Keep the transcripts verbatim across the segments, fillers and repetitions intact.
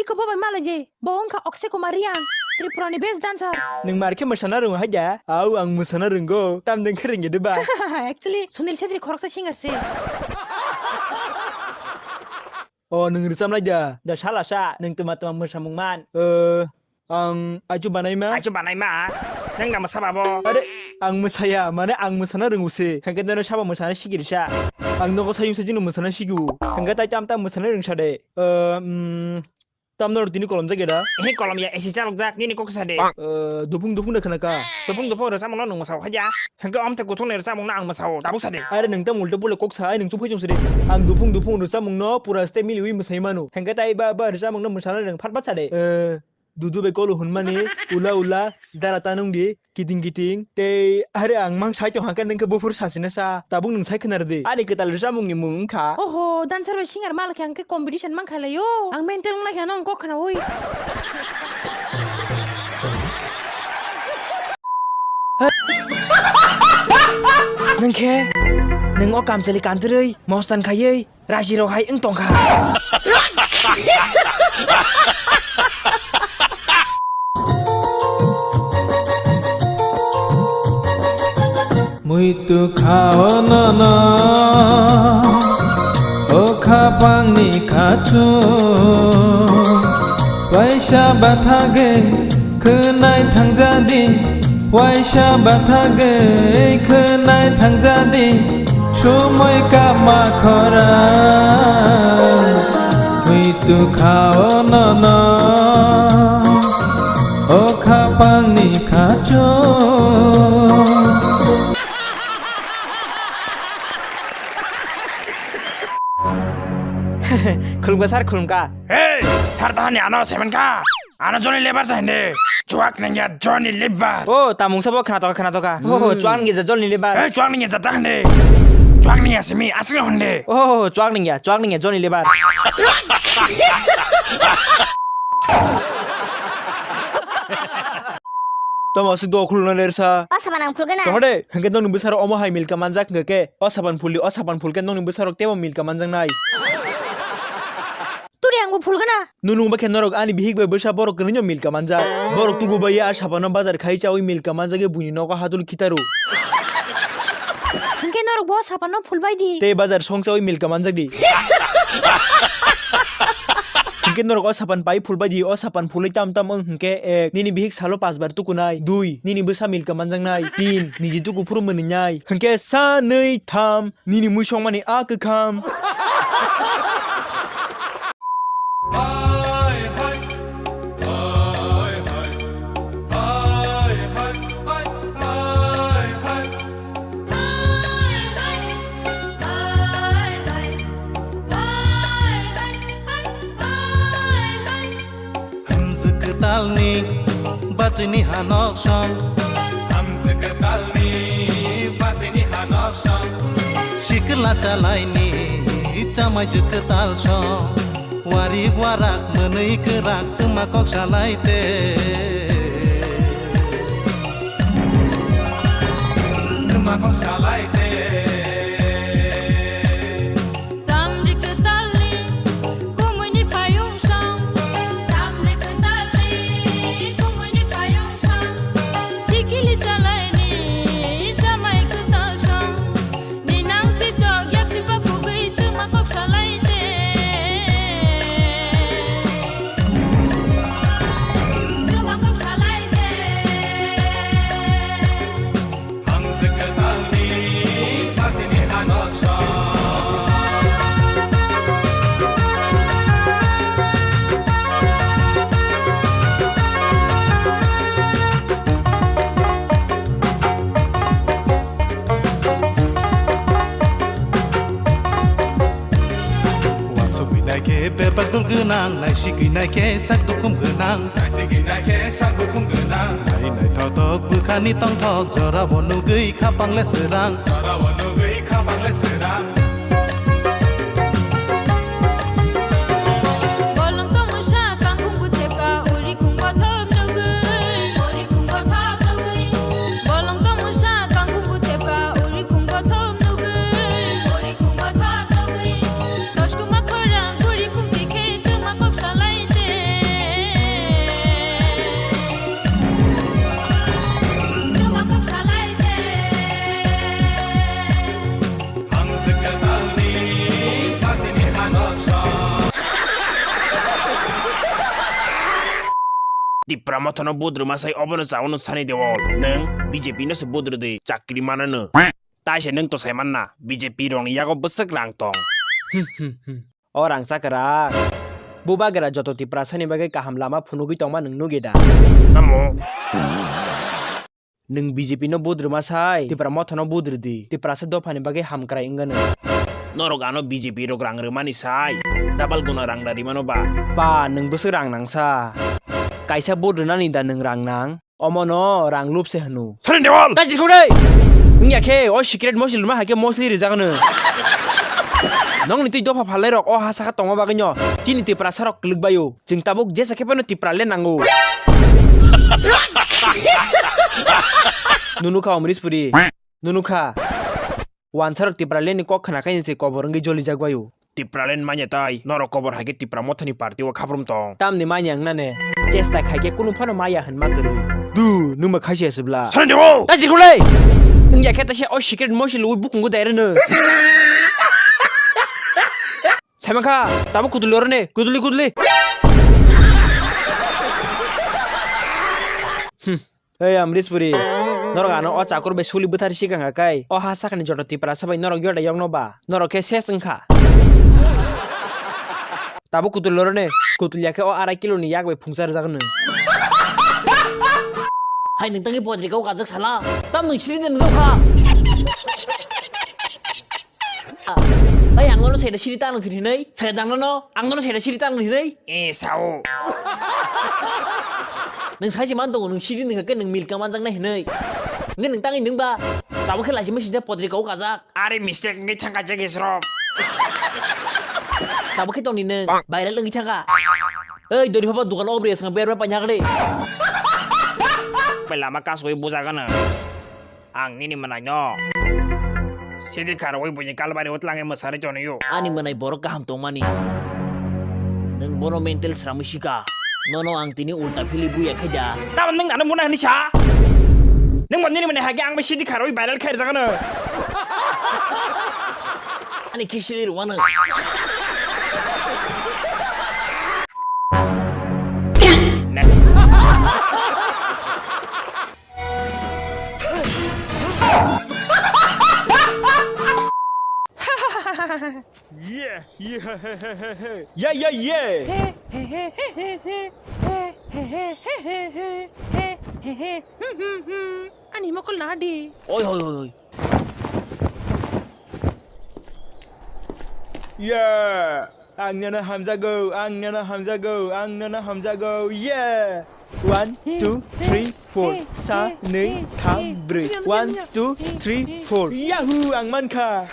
Khe bo bai malai je, bo wngkha Akshay Kumar Reang, Tripura ni best dancer. Nwng mar khe mwsana rwngo hai da? Au, ang mwsana rwngo. Tamni wngkhe rwngya de ba? Actually, Sunil Chhetri khoroksa singer se. O, nwng rwchapnai da? Da sala sa, nwng twma twma mwsamung man. Eh, ang aichu banaima. Aichu banaima? Nwng da mwsa babo? Are, ang mwsaya, mane ang mwsana rwngo se. Hwnkhe nono sabo mwsana sikiri sa. Ang nogo sayung sajino mwsana sigiwo. Hwnkhe tai tam tam mwsana rwngsa de. Eh, mm, Tamno tini kolom jak ya da? He kolom ya, esi chalok jak, nini kok sa de. Eh, dupung dupung da khna ka. Dupung dupung rwchapmung no nwng mwsao khaja. Hwnkhe omte kuthung ni rwchapmung no ang mwsao, tabuk sa de. Are nwng tamo ulta pule kok sa, ai nwng chuphui chungsri. Ang dupung dupung rwchapmung no pura step miliwi mwsai mano. Hwnkhe tai ba, ba rwchapmung no mwsana nwng phat phat sa de. Eh, dudu bai kolo hwnmani, ula ula, dara ta nung di. Kiting kiting, tei are ang mang sai tong hangkhe nwng khe buphuru sasina sa, tabuk nwng sai khna rwdi. Ani kwtal rwchapmung ni mung wngkha. Oho, dancer bai singer malkhe ang khe competition mankha laio. Ang mental wngna khe ano ang kok khna oi. Nwng khe, nwng o kamchali kantirwi, mostan khaiwi, Raji rok hai wng tong kha. Muitu khao nono, o khapang ni khachu, waisa bathagwi khwnai thangjadi, waisa bathagwi khwnai thangjadi, sumui kapma khorang, muitu khao nono, o khapang ni khachu. Khulumkha sir, khulumkha. Hey, sir tahani ano seven ka. Ano Johnny Lever sa hindi. Chuak nengya Johnny Lever. Oh, tamung sabo khna toka, khna toka. Oh, hmm. Chuak nengya Johnny Lever. Eh, chuak nengya jata hindi. Chuak nengya simi asli hindi. Oh, chuak nengya, chuak nengya Johnny Lever. Tamo aswk do khulna lersa. O saban ang phulgana. Tongde, hwnkhe nokni bwsarok omo hai milka manjak hwnkhe, o saban phuldi, o saban phulkhe nokni bwsarok tebo milka manjaknai. Turi ang bo phulgana. Nunu wngba khe norok ani bihik bai bwsa borok kwrwino milka manjak. Borok tugu bai a sapanno bazar khai chawi milka manjak buini nogo hadul khitaru. Hwnkhe norok bo sapanno phulbai di. Tei bazar song chawi milka manjak di. Hwnkhe norok o sapan pai phulbai di, o sapan phulwi tam tam wng hwnkhe ek, nini bihik salo pas bar tukunai, dui, nini bwsa milka manjaknai, tin, niji tuku phuru mwnwi nai, hwnkhe sa, nwi, tham, nini mui songmani a kwkham. Hamjwk kwtalni bachini hanok song. Hamjwk kwtalni bachini hanok song. Sikla chalaini chamaijwk kwtal song. Warik warak mwnwi kwrak twma kok salai te. Twma kok salai te. Samri kwtalni kumuni payung song. Samri kwtalni kumuni payung song. Sikili chalaini samai kwtal song. Ninang chichok yaksi pakugwi twma kok salai te. Twma kok salai te. Hamjwk kwtalni bachini hanok song. Uansugwi naikhe bebak dul gwnang, naisigwi naikhe sak dukhum gwnang. Naisigwi naikhe sak dukhum gwnang. Nai naithothok bwkhani tongthok, jorao nugwi khapang le srang. Jorao nugwi khapang le srang. Bolong tongmung sa kangkhung butheka, uri khung bothop nugwi. Uri khung bothop nugwi. Bolong tongmung sa kangkhung butheka, uri khung bothop nugwi. Uri khung bothop nugwi. Toskuma khorang, uri khung tikhe, twma kok salai te. Tipra Motha no vote rwma sai obono chao no sani de o. Nwng B J P no se vote rwdi, chakri manano. Tai se nwng to sai manna, B J P rokni yago bwswk rang tong. O rang chakra. Bubagra joto Tiprasani bagwi kaham lama phunugwi tongma nwng nugi da? Tamo? Nwng B J P no vote rwma sai, Tipra Motha no vote rwdi. Tiprasa dophani bagwi hamkrai wngano. Norok ano B J P rok rang rwmani sai, double guna rang da rimano ba? Pa, nwng bwswk rang nangsa. Kaisa vote rwnani da nwng rang nang? Omono rang lupse hwnu. Sani Dewal! Dajir kore! Wngya khe, o secret mosli luma hai khe mosli rijak hwnu. Nongni twi dopha phalnai rok o ha saka tongma bagwi no chini Tiprasa rok kwlwk baio. Chwng tabuk jesa khe phano Tipra le nango. Nunu kha Omrish Puri. Nunu kha. Wansarok Tipraland ni kok khna khe se kobor wngwi jolijak bai o. Tipraland manya tai, norok kobor hai khe Tipra Mothani party o khaprum tong. Tamni manya wngna ne, chesta khai khe kunu phano maya hwnma kwrwi. Du, nwng ma khaisi aswbla. Sani Dewal! Dajir kole! Wngya khe taisa o secret mosi lwi bukungo daireno. Saimang kha, tabuk kuduli oro ne, kuduli, kuduli. Hmm. Ei Amrish Puri, norok ano o chakur bai suli bwthar sikang kha kai, o ha sakani joto Tiprasa bai norok yoda yokno ba, norok khe ses wngkha. Tabuk kutul loro ne, kutul ya khe o arai kilo ni yak bai phungsa rwjak nw. Hai nwng tangwi podrika o kajak sala, tam nwng siri de nw kha. Ai, ang nono saida siri ta nang siri hinai? Saida ang nono, ang nono saida siri ta nang hinai? Eh, sao. Nang sai si man tongo, nang siri nang kake nang milka manjak nai hinai. Nge nang tangi nang ba. Tabo khe laisi masi ja podri kau kajak. Are mistake ngai thang kajak isrop. Tabo khe tongni nang, viral ngai thang ka. Ei, dori papa dukan obri asang ber ber panyakle. Pai lama kasoi bujaga nang. Ang nini mwnaino sidi kharwi buini kalbari o tlangwi mwsari tonio. Ani mwnai borok kaham tongmani. Nwng bono mental sramwi sika. Nono ang tini ulta philwi buya khaida. Tamo nwng ano muna hwnwi sa? Nwng bo nini mwnai hage ang bai sidi kharwi viral khairjak ano. Ani khisiri rwano. Yeah, yeah, yeah, yeah, yeah. Ani mokol nadi. Oi, oi, oi, oi. Yeah. Ang nono hamjago, ang nono hamjago, ang nono hamjago. Yeah! One, two, three, four. Sa, nwi, tham, brwi. One, two, three, four. Yahoo! Ang mankha.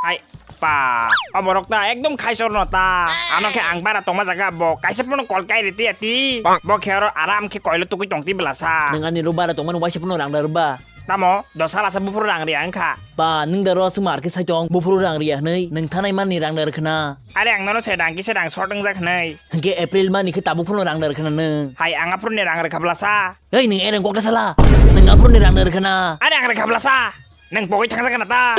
Hai, pa. O borok ta ekdom khaisor no ta. Ano khe ang bara tongma jaga bo. Kaisa pono kol kai riti ati. Bo khe oro aram khe koilo tukui tongti bela sa. Nwng ani ro bara tongmani waisa pono rang da rwba. Tamo, dos sal asa buphuru rang riya wngkha. Ba, nwng da ro aswk mar khe sai tong, buphuru rang riya hwnwi, nwng thanai manni rang da rwkhna. Are ang nono se dang kisa dang short wngjak hwnwi. Hwnkhe April mani khe tabuk phano rang da rwkhna nwng. Hai, ang aphuru ni rang rwkha bwlasa. Ei, nwng ereng kok da sala. Nwng aphuru ni rang da rwkhna. Are ang rwkha bwlasa. Nwng pogwi thangjak khna ta.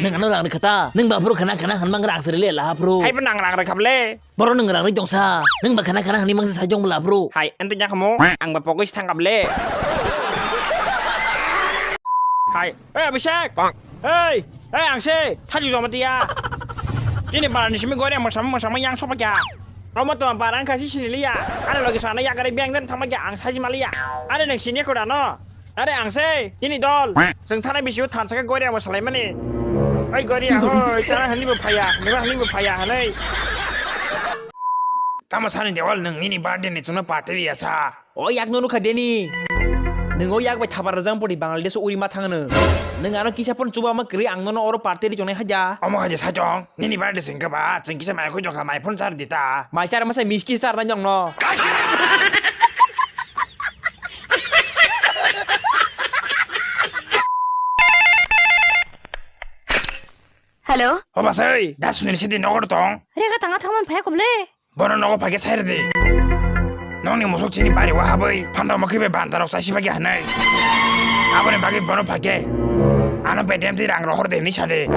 Nwng ano rang rwkha ta. Nwng ba phuru khna khna hwnmang rang se rwle laha phuru. Hai bo nang rang rwkha bwle. Boro nwng rang rwi tongsa. Nwng ba khana khana hwnwi mangsa sai tong bwla bro. Hai, ente nya kamo. Ang ba pogwi se thang kable. Hai. Oi, Abhishek. Hei, hei, ang se. Thaji joma tiya. Chini bara ni simi gori ang mosam mosam yang sopa kya. Omo to bara ang kasi sini liya. Ano logi sana ya gari biang den thangma kya ang saji maliya. Ano nang sini ko dano. Are ang se, ini dol. Chwng thana bisio thansa khe gori amo salaimani. Oi gori ahoi, chana hwnwi bo phaya, meba hwnwi bo phaya hwnwi. Tamo sani Dewal nwng nini birthday ni chwngno party riya sa. O yak no nukha deni. Nwng o yak bai thapar rwjang pori Bangladesh o uri ma thangno. Nwng ano kisa phone chuba ma kwrwi ang nono oro party ri chongnai haja. Omo haja sa chong, nini birthday sing khe ba, chwng kisa mai khoi jong kha mai phone char di ta. Mai char ma sai miski char nai jong no. Hello? O basai, da sunil sidi nogor tong. Rega tanga thaman phaya koble. Bono nogo phage sai ridi. Nongni musuk chini bari wa haboi, phanda mokhi be banda rok chasi bagi hanai. Aboni bagi bono phage. Ano bedem ti rang rohor de ni sade.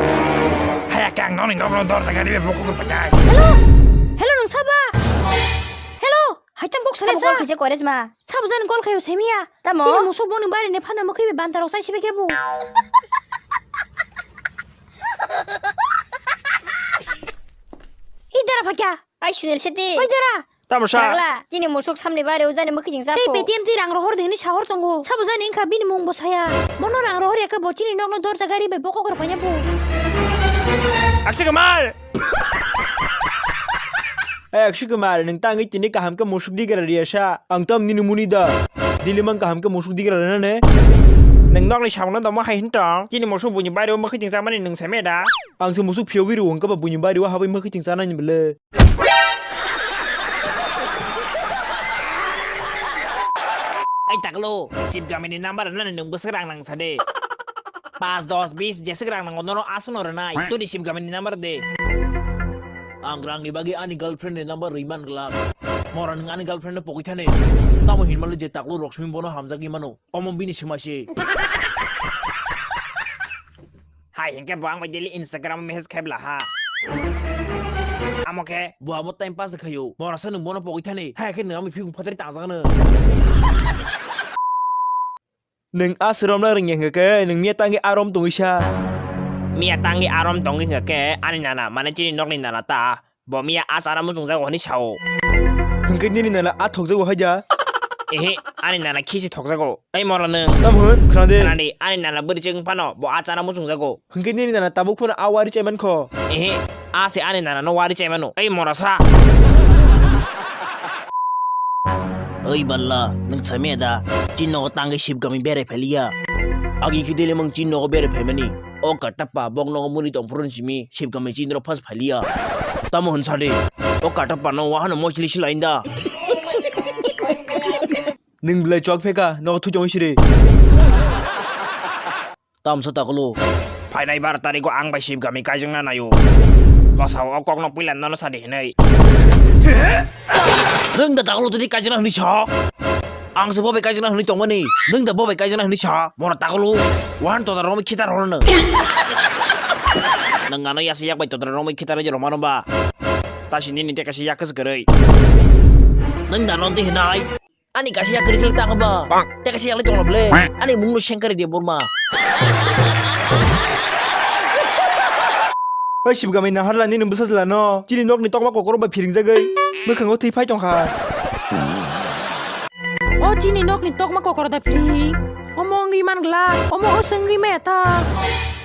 Haya kang nongni nogno dor jaga ribe mokho ko patai. Hello? Hello, nung saba? Sabo Sesa. Gol khaise Koresma. Sabo jani gol khayo semiya. Tamo? Tini musuk boni bari ne phano mukhi be banta rok sai sibe kebu. Idara phakya. Ai Sunil Shetty. Oi dara. Tamo sa? Chagla, tini musuk samni bari ujani mukhi jing Tei jako. Paytm twi rang rohor de hini sahor tongo. Sabo jani wngkha bini mung bo saya. Bono rang rohor ya khe bo chini nokno dorja gari bai bokok rok paina bo. Akshay Kumar! Hey, Akshay Kumar, nwng tangwi tini kaham khe musuk digra riya sa. Ang tam nini muni da. Dili mang kaham khe musuk digra rina ne. Nwng nokni samungno domo hai hin tong. Chini musuk buini bari o mukhi jing chamani nwng samya da. Ang se musuk phiyogwi rwo, hwnkhe ba buini bari o habwi mukhi jing chanani bwle. Ai taklo, Sibgami ni number nani nwng bwswk rang nang sa de. Pas, dos, bis, jeswk rang nango nono aswkno rwnai. Toni Sibgami ni number de. Ang rang ni bagwi ani girlfriend ni number rwi man glak. Mora nwng ani girlfriend no pogwi thani. Tamo hinmale je taklo Roksmi bono hamjagwi mano. Omo bini swmai se. Hai hinkhe bo ang bai daily Instagram message khai bla ha. Amo khe bo abo time pass khayo. Borasa nwng bono pogwi thani. Hai khe nwng ami phikung phatari tangjak no. Nwng a srom la rwngya hwnkhe khe nwng miya tangwi arom tongwi sa. Miya tangwi arom tongwi hwnkhe khe ani nana mane chini nokni nana ta. Bo miya a chana muchungjago hwnwi sao. Hwnkhe nini nana a thokjago hai da? Ehe, ani nana khisi thokjago. Ei mora nwng. Tamo hwn, khna de. Khna di, ani nana bwrwi chwng phano bo a chana muchungjago. Hwnkhe nini nana tabuk phano a wari chai mankho. Ehe, a se ani nana no wari chai mano. Ei mora sa. Oi balla, nwng samya da? Chini nogo tangwi Sibgami berai phailiya. Agi khe dele mang chini nogo berai phaimani. O katapa bok nogo muni tongphuru simi Sibgami chini rok phas phailiya. Tamo hwn sadi. O katapa no wahano mochili silainda. Nwng belai chwk pheka, nogo thwi tongwi siri. Tamsa takolo. Phainai bar tariko ang bai Sibgami kaijakna naio. Bwsao o kokno puila nono sadi hinwi. Nwng da takolo tini kaijakna hwnwi sa? Ang se bo bai kaijakna hwnwi tongmani. Nwng da bo bai kaijakna hwnwi sa? Mora takolo. Wan toda romwi khitar horono. Nwng ano yasa yak bai toda romwi khitar je romano ba. Tasi nini teka si yak kwrwi. Nwng da ronti hinai. Ani kasi yak kwrwi khlai tang ba. Teka si yak lai tongla ble. Ani mungno sengkari de borma. Oi Sibgami naharla nini bwsajla no. Chini nokni tokma kokoro bai phiringjagwi. Mwkhango thwi phai tongkha. O chini nokni tokma kokoro da phiri. Omo wngwi man glak. Omo o se wngwi maya ta.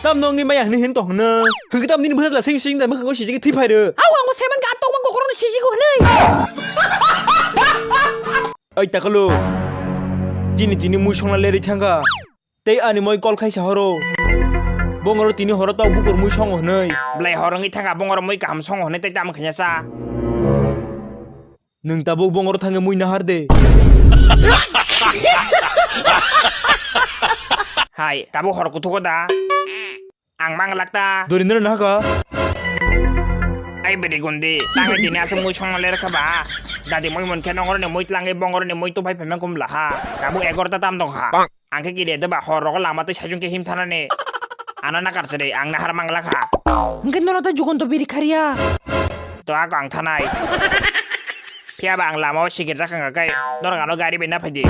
Tamno wngwi maya hwnwi hin tong hwno. Hwnkhe tam nini bwsajla seng seng da mwkhango sijigwi thwi phai rw. Aw, ang bo saiman kha, a tokma kokorono sijigo hwnwi. Oi takalo. Chini tini mui songna lerwi thangkha. Tei ani moi kol khai sa horo. Bongoro tini horo tau bukur mui songo hwnwi. Belai hor wngwi thangkha, bongoro mui kaham songo hwnwi tei tamo khaina cha. Nwng tabuk bongoro thangwi mui nahar de. Hai, tabuk hor kuthugo da? Ang manglak ta. Dorindra nahaka. Ai bwrwi gundi, tangwi tini aswk mui songma ler kha ba? Dadi mui munkhe nongoroni mui tlangwi bongoroni mui tuphai phaima kumla ha. Tabuk egarota tam dong ha. Ang khe kiri de ba hor rogo lama tei sajung khe him thanani. Ano nakar chwrwi ang nahar mangla kha. Hwnkhe nono tei jugonto biri kharya. To ako ang thanai. Phiya ba ang lama o sikir jakha kha kai norok ano gari bai na phaidi.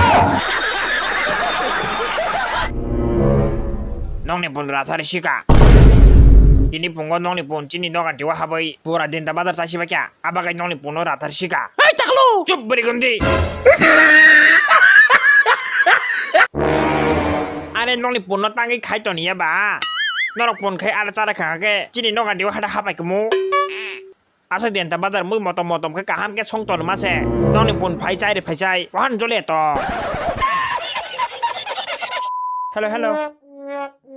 Nokni pun rathari sika. Tini pungo nokni pun chini nogan tiwa habai pura dinta badar chasi bakya. Abagai nokni puno rathar sika. Hai taklo! Chup bwrwi gundi. Are nokni puno tangwi khai toniya ba. Norok pun khai ada chara kha khe chini noga diwa hada hapai kumu. Asa denta bazar mui motom motom khe kaham khe song ton ma se. Nokni pun phai chai re phai chai. Wahan jole to. Hello, hello.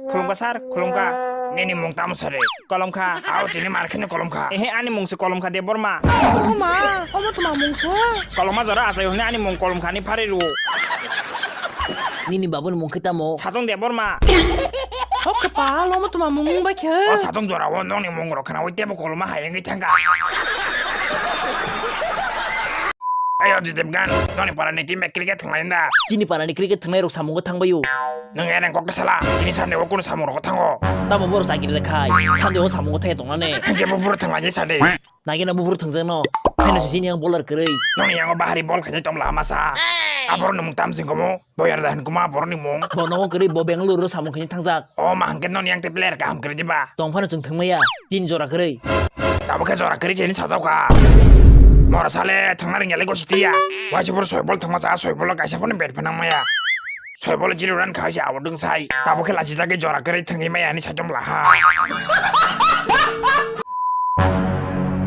Khulumkha sir, khulumkha. Nini mung tamo sare? Kolomkha. Ao tini mar kheno Kolomkha. Ehe, ani mung se Kolomkha Debbarma. O ma, omo toma mung se? Koloma jora asai hwnwi ani mung Kolomkha ni phari rwo. Nini babuni mung khe tamo? Satung Debbarma. Sok khe pal, omo toma mung bai khe. O satung jora o nokni mung rok khna oi tebo Koloma hai wngwi thangkha. Ayo Jidep gan, nokni para ni team bai cricket thwnglai da. Chini para ni cricket thwnglai rok samungo thangbaio. Nwng ereng kok sala, tini Sunday o kunu samung rok thango. Tamo boro chakiri de khai, Sunday o samungo thai tongnani. Hwnkhe bo buro thwnglai sadi. Nagina bo buro thwngjak no. Ano sini yang bowler kwrwi. Noni yang bahari bol khainai tomla masa. Abor nung tam sing komo. Boyar dahan kuma abor ni mung. Bo nogo kwrwi bo Bengaluru samung khainai thangjak. O ma hangke noni yang te player kaham kwrwi diba. Tong phano chwng thwngmaya. Tin jora kwrwi. Tabo khe jora kwrwi jeni sajao kha. Mora sale thangna ringya le gosi tiya. Waisupur soibol thangma sa soibol kaisa phone bet phanang maya. Soibol zero run kha se abo dwng sai. Tabo khe lasi jagwi jora kwrwi thangwi maya ani sajom laha.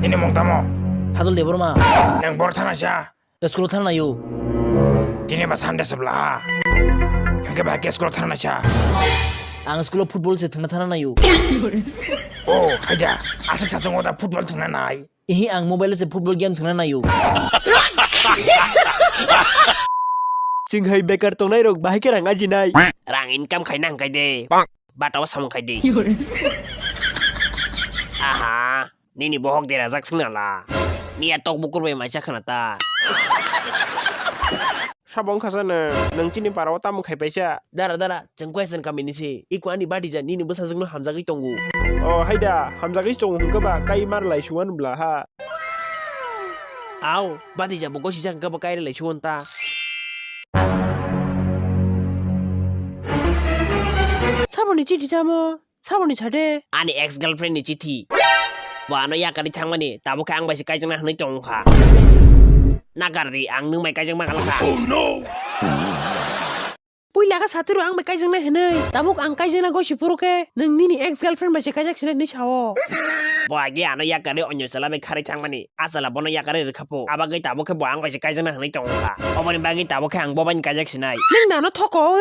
Ini mung tamo? Hadol Debbarma. Nang bor thana sa. School thana nayo. Tini ba Sunday sabla. Hangke ba ke school thana sa. Ang school football se thangna thana nayo. Oh, haida. Asak sa tongo da football thangna nai. Ihi ang mobile se football game thangna nayo. Chwng hai bekar tongnai rok bahai khe rang ajinai. Rang income khaina hangkai de. Bata o samung khai di. Aha, nini bohok derajak sing nala. Miya tok bukur bai maisa khana ta. Sabo wngkha sa nwng, nwng chini para o tamo khai paisa? Dara, dara, chwng question kami ni se. Iko ani badi ja nini bwsajwk no hamjagwi tongo. O, haida, hamjagwi tongo hwnkhe ba kai mar lai suan bla ha. Au, badi ja bo gosi jang kabo kaire lai suon ta. Saboni chithi samo, saboni sade. Ani ex girlfriend ni chithi. Bo ano yakari thangmani, tabo khe ang bai se kaijakna hwnwi tongkha. Nagar di, ang nwng bai kaijak ma kha. Oh no! Puila khe satiro ang bai kaijaknai hwnwi. Tabuk ang kaijakna gosi phuru khe nwng nini ex girlfriend bai se kaijak sinai hwnwi sao. Bo agi ano yakarwi onyo chwla bai kharwi thangmani. A chwla bono yakarwi rwkha pho. Abagwi tabuk khe bo ang bai se kaijakna hwnwi tongo kha. Oboni bagwi tabuk khe ang bo bai kaijak sinai. Nwng dano thoko.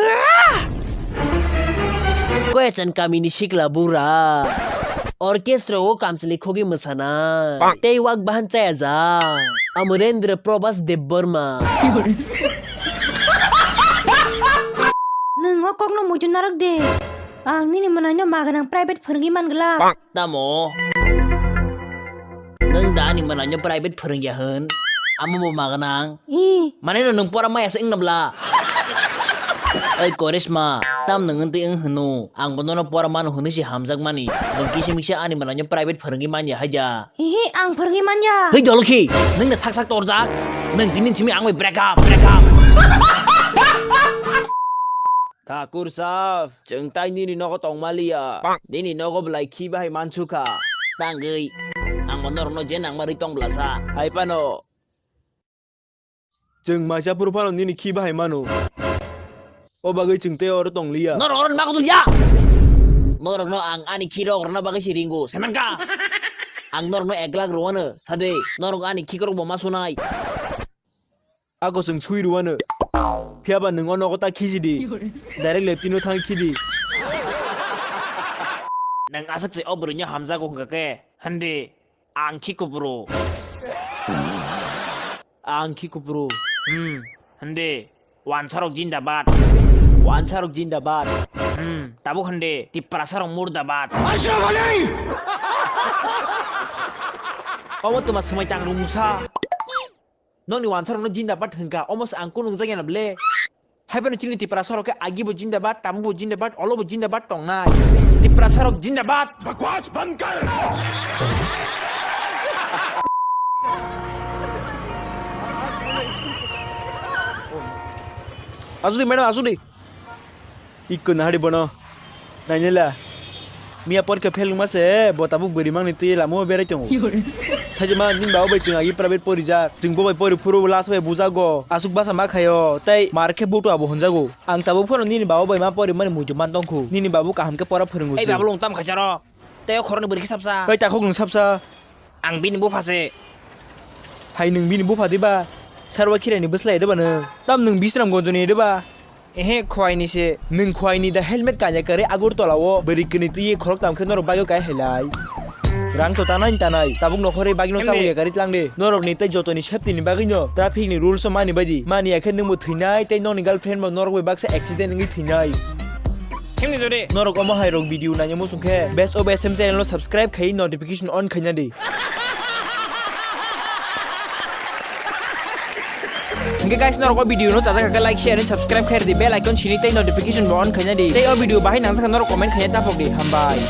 Koyachan kamini sikla bura. Orchestra o kamchwlwi khogwi mwsana. Tei wak bahan chaya ja. Amurendra Prabhas Debbarma. Nwng o kokno muitu narwk de. Ang nini mwnaino maganang private phwrwngwi man glak. Tamo? Nwng da ani mwnaino private phwrwngya hwn? Amo bo maganang? Ih. Mane no nwng pora maya se wngna bla? Oi Koresma, tam nwng wng twi wng hwno? Ang bo nono pora mano hwnwi se hamjakmani. Nwng kisa misa ani mwnaino private phwrwngwi manya haida. Hihi, ang phwrwngwi manya. Hei Dolokhi, nwng no sak sak torjak. Nwng tini simi ang bai break up, break up. Thakur sab, chwng tai nini nogo tongmaliya. Nini nogo belai khi bahai mansukha. Tangwi, ang bo norokno je nangma rwi tong blasa. Hai phano. Chwng maisa phuru phano nini khi bahai mano. O bagwi chwng tei oro tongliya. Norok oro nagwdulya. Norokno ang ani khi rok rwna bagwi se ringo, saimankha. Ang norokno ek lakh rwano, sade. Norok ani khikrok bo ma sunai. Ako chwng sui rwano. Phiyaba nwng o nogo ta khisi di. Direct leptino thang khidi. Nwng aswk se o bwrwino hamjago hwnkha khe, hindi. Ang khi kuburu. Ang khi kuburu. Hmm, hindi. Wansarok jindabad. Wansarok jindabad. Hmm, tabuk hindi. Tiprasarok murdabad. Omo tuma swmai tangrung musa. Nokni wansarokno jindabad hwnkha, omo se ang kunung jagya na ble. Haiphano chini Tiprasarok khe agi bo jindabad, tamo bo jindabad, olo bo jindabad tongnai. Tiprasarok jindabad! Bakwas bandh kar! Asudi, madam, asudi. Ikko nahari bono. Nainela. Miya porikha fail wngma se, bo tabuk bwrwi mangni twi lama o berai tongo. Saijama nini baba bai chwng agi private porijak. Chwng bo bai pori phuru last bai bujago. Aswk basa ma khaio. Tei mar khe butu abo hwnjago. Ang tabuk phano nini baba bai ma porimani muitu man tongkhu. Nini babu kaham khe pora phwrwngo se. Ei babu lung tam khaisaro. Tei o khoroknwi bwrwi khe sapsa. Tei takhuk nwng sapsa. Ang bini bupha se. Hai nwng bini bupha diba? Sarwa khirani bwsla edeba nwng? Tam nwng Bisram Gonjoni edeba? Ehe, khwaini se. Nwng khwaini da helmet kanya kare Agartala o bwrwi kwnwi twi khorok tam khe norok bagwi kai hai lai. Rang to tanai tanai, tabuk nokhorwi bagwi no chabo ya kari tlang de. Norok ni tei joto ni safety ni bagwi no traffic ni rules o mani baidi. Mani ya khe nwng bo thwinai tei nokni girlfriend bo norok bai baksa accident wngwi thwinai. Himni jodi. Norok omo hai rok video nanya muchung khe best of S M channel no subscribe khai notification on khaina di. Hingke guys, norok o video no chajak khe like, share and subscribe khair di, bell icon sini tei notification bo on khaina di. Tei o video bahai nangjak norok comment khaina tapok di. Hambai.